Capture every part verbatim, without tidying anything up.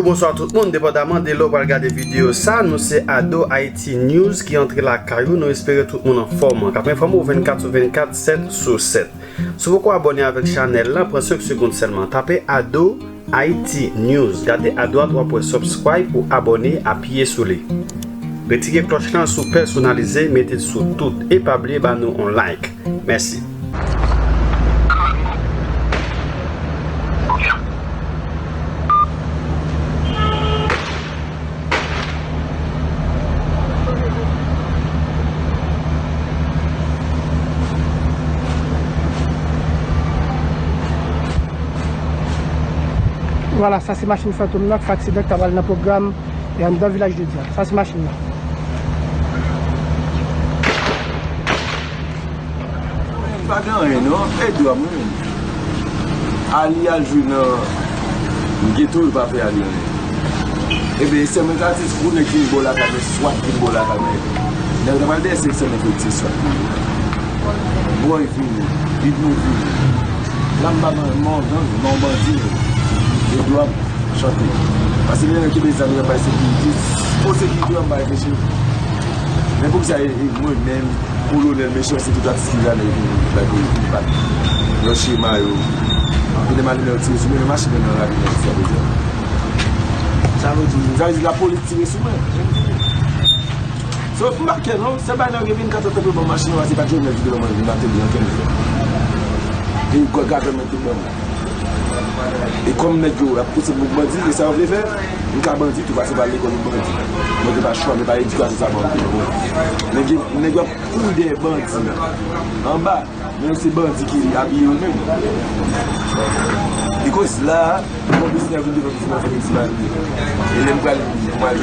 Bonswa tout moun, depandaman de lè w pral gade videyo sa, nou se Ado Haiti News ki antre lakay ou. Nou espere tout moun anfòm, k ap enfòme w vennkat sou vennkat, sèt sou sèt. Si w poko abòne avèk chanèl lan, pran senk segonn sèlman. Tape Ado Haiti News. Gade adwat, w ap wè subscribe pou abòne, apiye sou li. Retire klòch lan si w pèsonalize, mete l sou tout. E pa bliye ba nou yon like. Mèsi. Vwala, sa se machin Fantom nan k fè aksidan, k ta pral nan pwogram, e anndan Vilaj de Dye a. Sa se machin nan. Pa gen anyen non, e dwa mwen menm. Ali al jwe nan geto, yo pa fè Ali anyen. Ebyen, sèlman gratis pou nèg vin bò lakay mwen, swat vin bò lakay mwen. Nèg yo ta pral dèyè sèlman fè ti swat. Bòy vini, Big Mo vini. La m pa nan mò gang, mò bandi menm. E dwa m chante. Paske lè nèg kenbe zam yo bay sekirite, fo sekirite an bay mesye. Men poukisa e, e mwen menm, Kolonèl Mechan, se tout atis ki gade yo vin bay pou yo vin bat. Yo chema yo. Yo te malimen yo tire sou mwen, men machin nan rapi nan jiska prezan. Sa vle di, sa vle di lapolis tire sou mwen. So, m pa kè non, se bay nan revin kat ap tanpe ban machin nan, se pa Jovenel ki te ban mwen, m pa te di ankenn. E gwa gade mwen te ban mwen. E kòm nèg yo ap pouse pou bandi, e sa yo vle fè, m ka bandi tou, pase pa lekòl pou bandi. Mwen te pa chwa, men pa edikasyon sa ban m te pran. Nèg yo, nèg yo ap kouri dèyè bandi anba, men se bandi ki abiye yo menm. Because la, bon biznis vin devan biznis fè festival. E lè m pral, m pral,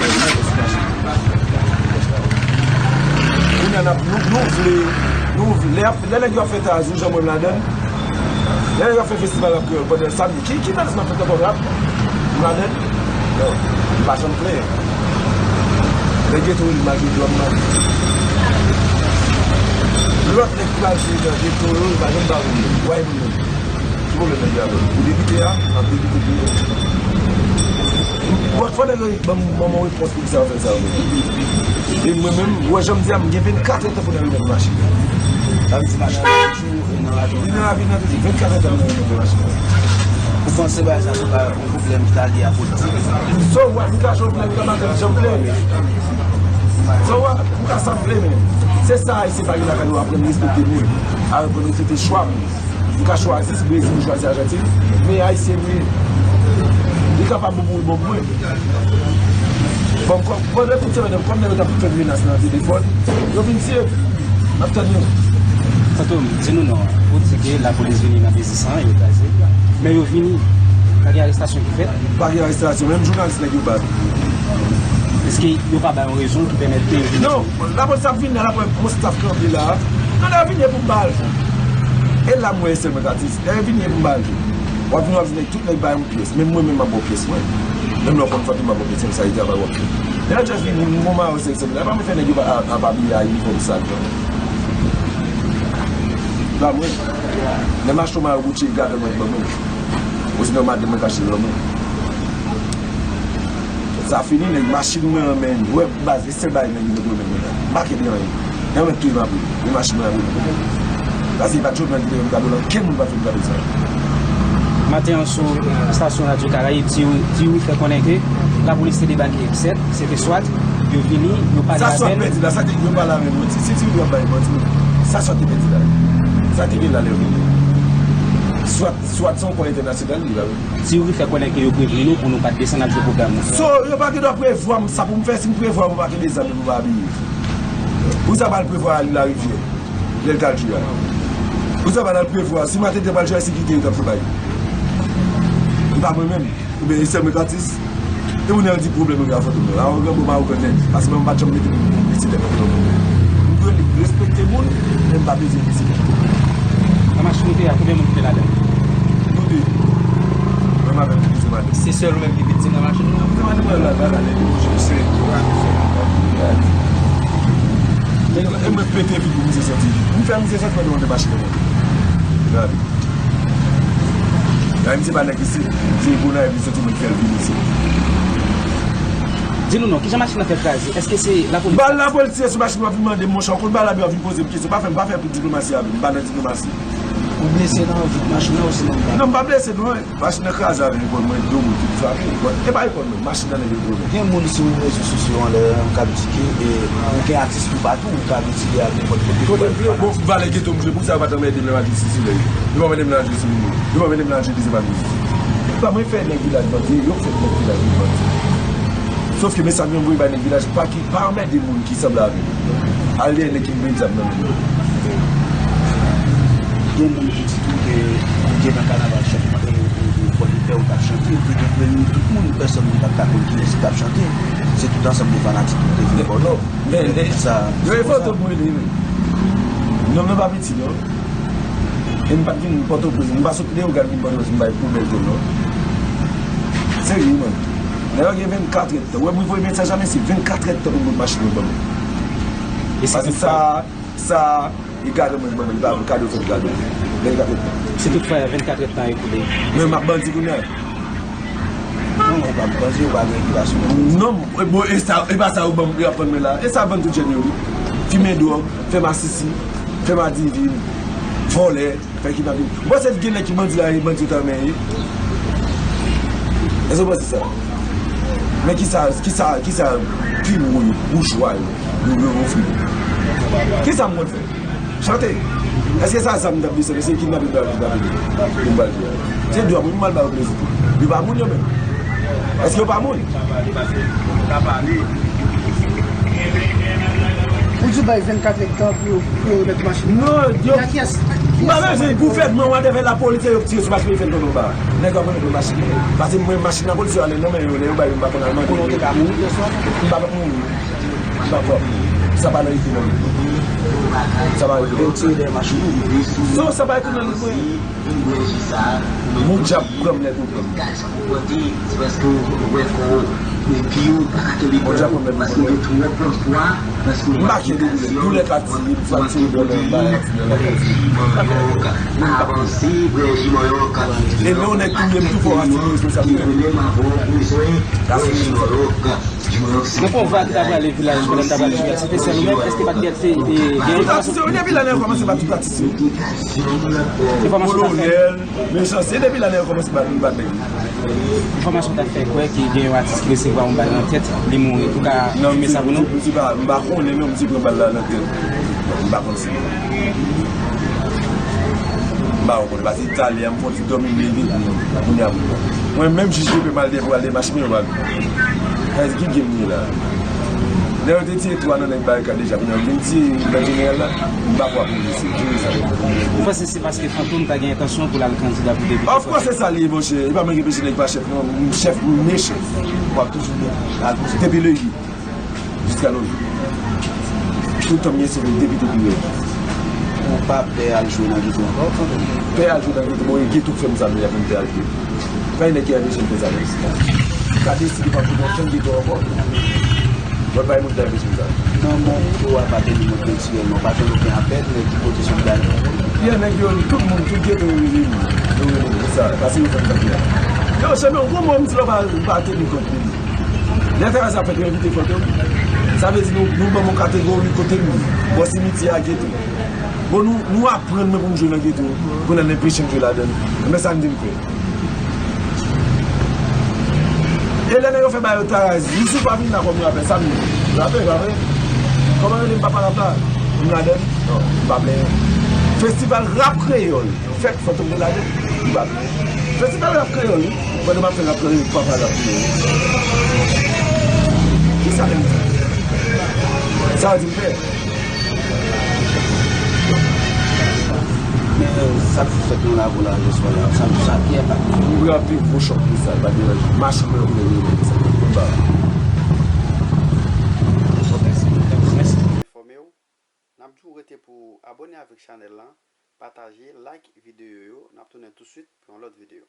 kounye a n ap, nou, nou vle, nou vle, lè, lè nèg yo ap fè tazou, jan mwen m ladann, lè nèg yo ap fè festival rap kreyòl pandan samdi, ki, ki tandans m ap fè ankò rap? M ladann? Non, m pa janm plenyen. Nèg geto wi, m al jwe dwòm nan. Lòt nèg ki pral jwe nan geto yo, yo pa janm ba ou yo. Why moun yo? Ki pwoblèm nèg yo avè w? Ou depite a, m ap depite pou ou. Bon, fò nèg yo ban m, ban m yon repons pou ki sa yo fè sa yo menm. E mwen menm, ou wè jan m di a, m gen vennkat èdtan pou nèg yo remèt machin nan. Sa vle di machin nan toujou nan rapi. Li nan rapi nan toujou, vennkat èdtan pou nèg yo remèt machin nan. Ou panse bagay sa se pa yon pwoblèm ki ta lye a politik? So what? M ka jwe pou nèg yo ta maten janm vle. So what? M ka sa m vle menm. Se sa Ayisyen pa gen lakay yo, aprann respekte moun. Aprann respekte chwa moun. M ka chwazi si Brezil, m chwazi Ajantin, men Ayisyen m ye. Li kapab bon pou l, bon pou mwen. Bon, kòm, pandan tout semèn nan, kòm nèg yo t ap fè menas nan telefòn, yo vin tire. M ap tann yo. Fantom, di nou non. Ou di ke lapolis vini nan biznis lan, yo kraze. Men yo vini, pa gen arestasyon ki fèt? Pa gen arestasyon, menm jounalis nèg yo bat. Èske yo pa bay yon rezon ki pèmèt ke yo vini? Non, lapolis ap vini la, l ap wè yon staff kanpe la. Non, lè yo vini, e pou m ba l jou. E la m wè sèlman atis. Lè yo vini, e pou m ba l jou. W ap vini, w ap di nèg, tout nèg bay yon pyès. Menm mwen menm, m ap ba w pyès mwen. Menm lè w konn Fantom, m ap ba w pyès mwen, sa e travay w ap fè. Lè yo just vini, m gon mayo senk san mil la, pa mwen fè nèg yo pa, ap abiye a inifòm sal, non. Ba mwen. Lè m achte yon mayo Gucci, gade mwen ban mwen. Osinon madanm mwen ka achte l ban mwen. Sa fini, nèg machin mwen an men, wè baz, e sèl bagay nèg yo te remèt mwen la. M pa kenbe anyen. Nèg yo mèt touye m apre, men machin mwen apre. Paske e pa t Jovenel ki te fè m kado l, ankenn moun pa t fè m kado sa. Maten an sou estasyon Radyo Karayib, Tiwi, Tiwi fè konnen ke lapolis te debake sèt, se te swat, yo vini, yo pale avè l. Sa swat pèdi la, sa te, yo pale avè l, yo di, si Tiwi ap bay manti, sa swat te pèdi la. Sa te gen la lè yo vini. Swat, swat se yon kò entènasyonal, li la, wi. Tiwi fè konnen ke yo prevni nou pou nou pa t desann al jwe pwogram nan. So, yo pa gen dwa prevwa m sa pou m fè, si m prevwa pou m pa kenbe zam e pou m pa abiye. Poukisa pa al prevwa al Larivyè, lè l t al jwe a? Poukisa pa al prevwa, si m atende pral jwe a, se kite yo t ap fè bay. E pa mwen menm, oubyen e sèl mwen k atis. E moun nan di pwoblèm yo gen a Fantom nan. Awogan bon, awogan nèt. Paske mwen m pa t janm mete pou m vin site Fantom nan. M dwe respekte moun, men m pa bezwen vin site Fantom nan. Nan machin ou te a, konbyen moun ki te ladan? Nou de. Mwen m avèk yon dezye madanm. Se sèl ou menm ki viktim nan machin nan? Dezye madanm mwen la, la, la, lè yo jwenn se. E mwen pete vin pou misye soti. M fè misye soti pandan mwen te mache devan. Gade. Gade misye pa nèg isit. Se Gonayèv li soti, mwen ki fè l vin isit. Di nou non, kijan machin nan fè kraze? Èske se lapolis? Bal lapolis tire sou machin, w ap vin mande m, monchè, w konn bal la, w ap vin poze m kesyon. Pa fè m, pa fè diplomasi avè m, m pa nan diplomasi. Ou blese nan vit machin nan osi nan bal? Non, m pa blese non, machin nan kraze avè epòl mwen, do mwen, tout frape. Bon, e pa epòl mwen, machin nan nèg epòl mwen. Gen moun sou rezo sosyo an lè an k ap di ke, e, ou gen atis toupatou, ou ka ritire ak nenpòt kote. Kote m jwe, bon, valè geto m jwe, poukisa yo pa t anmède m lè m al jwe Sisi lè yo? Yo pa anmède m nan jwe sou moun yo. Yo pa anmède m nan jwe dezyèm a mizik. Epa mwen fè nèg vilaj bandi, yo fè nèg vilaj vin bandi. Sòf ke mesaj mwen voye bay nèg vilaj, pa ki, pa anmède moun ki sanble avè yo. Al dèyè nèg ki met zam nan men yo. Gen moun ki di tou ke ou te nan kanaval Chòt, e, e, e, Fòlibè ou t ap chante, ou te gen premye tout moun, pèsonn ki pa t ka konn kiyès ki t ap chante. Se tout ansanm de fanatik ou te vin bò nou. Men, men, sa, yo e foto pou mwen li, wi. Nonm nan pa piti, non. E m pa t vin Pòtoprens, m pa sot Leyogàn vin Pòtoprens, m bay poubèl tou, non. Serye, man. Nèg yo gen vennkat èdtan. Ou wè, mwen voye mesaj a mesye, vennkat èdtan pou m pot machin mwen ban mwen. E se sa, sa, li gade mwen, ban mwen, li pa kado, fè l kado. Vennkat èdtan. Si toutfwa vennkat èdtan ekoule. Men m ap bandi kounye a. Non, ou pa bandi, ou pa gen repitasyon. Non, e bon, e sa, e pa sa yo ban m, yo ap vann mwen la. E sa vann tout jèn yo, wi. Fimen dwòg, fè masisi, fè madivin, vòlè, fè kidnapin. Ou panse gen nèg ki bandi la, e bandi yo ta renmen ye? Èske w panse sa? Men kisa, kisa, kisa pi wo yo, boujwa yo, yo, yo ofri nou? Kisa m konn fè? Chante. Èske sa zam m t ap desann? Èske kidnapin m t ap kidnape li? Pou m pral di a. Se dwa mwen pou m al ba yo plezi tou. Yo pa moun yo menm. Èske yo pa moun? Ou di w bay vennkat èdtan pou yo, pou yo remèt machin nan? Non, yo. Ki a kiyès? M pa bezwen pou fèt mwen, whatever, lapolis yo tire sou machin, yo fè l tonbe anba. Nèg yo ap remèt mwen machin nan. Pase mwen, machin nan polis yo ale nan men yo, lè yo bay yo, m pa konn al mande. Konnen w te ka mouri, bonswa. M pa p ap mouri. Dakò. Sa pa nan ekri nan liv mwen. Sa pa ekri. Yo tire dèyè machin ou? Non, sa pa ekri nan liv mwen. Mon dyab pran m lè tou pran m. Mon dyab pran m lè tou pran m. M pa kenbe doulè. Doulè ka tire m, fraktire bò nan anba, fraktire nan anba. E lè yon nèg touye m tou fò, fraktire responsab. Gen konvwa ki ta prale vilaj, pandan n ta prale vilaj, se te sèl ou menm, èske pa t gen, e, gen enfòmasyon? Tout atis yo, depi lane a kòmanse pa tout atis yo. Enfòmasyon pa t fè. Kolonèl, mechanste, depi lane a kòmanse pa, pa nèg. Enfòmasyon ta fè kwè ke gen yon atis ki resevwa yon bal nan tèt, li mouri. Ou ka konfime sa pou nou? Non, m pa konnen non, misye pran bal la nan tèt. M pa konn si. M pa konnen, pase talè a, m fon ti dòmi, m leve, kounye a, mwen menm jij yo pe m al dèyè pou al dèyè machin yo, pa vle. Sa vle di ki game m ye la? Lè yo te tiye twa nan nèg Barikad deja, kounye a yo vin tiye nèg jeneral la, m pa kwè ap regle se, regle sa. Ou panse se paske Fantom ta gen entansyon pou l al kandida pou depite? Of course, se sa li ye, monchè. E pa mwen ki peche nèg pa chèf, non. M chèf, m mechan. W ap toujou al pou depi legi. Jiska nos jours. Tout tan m gen se pou depite pi rèd. Ou pa pè al jwe nan geto ankò? Pè al jwe nan geto, bon, e geto k fè m sa m ye a pou m pè al jwe. Pa gen nèg ki anpeche m fè sa nan isit la. M ka deside pa m jwe nan okenn geto ankò. Mwen pa gen moun ki ta anpeche m sa. Nan moman ou a pa te ni mwen kiltirèlman, pa jwenn okenn apèl, nèg ki pote sou m bagay. Pye nèg yo, tout moun, tout geto yo rele m. Yo rele m pou sa, pase yo fè m sa pye a. Yo, chèf, yon gwo mo m di lò pa, pa teni kont li. Lè travay sa fèt, yo envite Fantom. Sa vle di nou, nou ban m yon kategori kote nou, bò simityè a geto. Bon, nou, nou aprann mwen pou m jwe nan geto, pou nan enpeche m jwe ladan l. Enben sa n di m fè. E lè nèg yo fè bagay yo taraz, Youssouf pa vin la kòm rapè, sa m di? Rapè, pa vre? Kòman yo rele m papa rap la? M ladan l? Non, m pa plenyen. Festival rap kreyòl. Fèt Fantom de Laden, m pa plenyen. Festival rap kreyòl, wi. Pandan m ap fè rap kreyòl, papa rap kreyòl. Kisa menm sa? Sa yo di m fè? Men, sa k fèt nan lakou la, jodi a, sa, sa, ki enpak li? M rape gwo chòk pou sa, pa deranje. Machin mwen, mwen, mwen, mwen, sa, mwen, mwen, mwen. Mèsi. Enfòme w. N ap di w rete pou abòne avèk chanèl lan, pataje, like videyo yo. N ap tounen tousuit pou yon lòt videyo.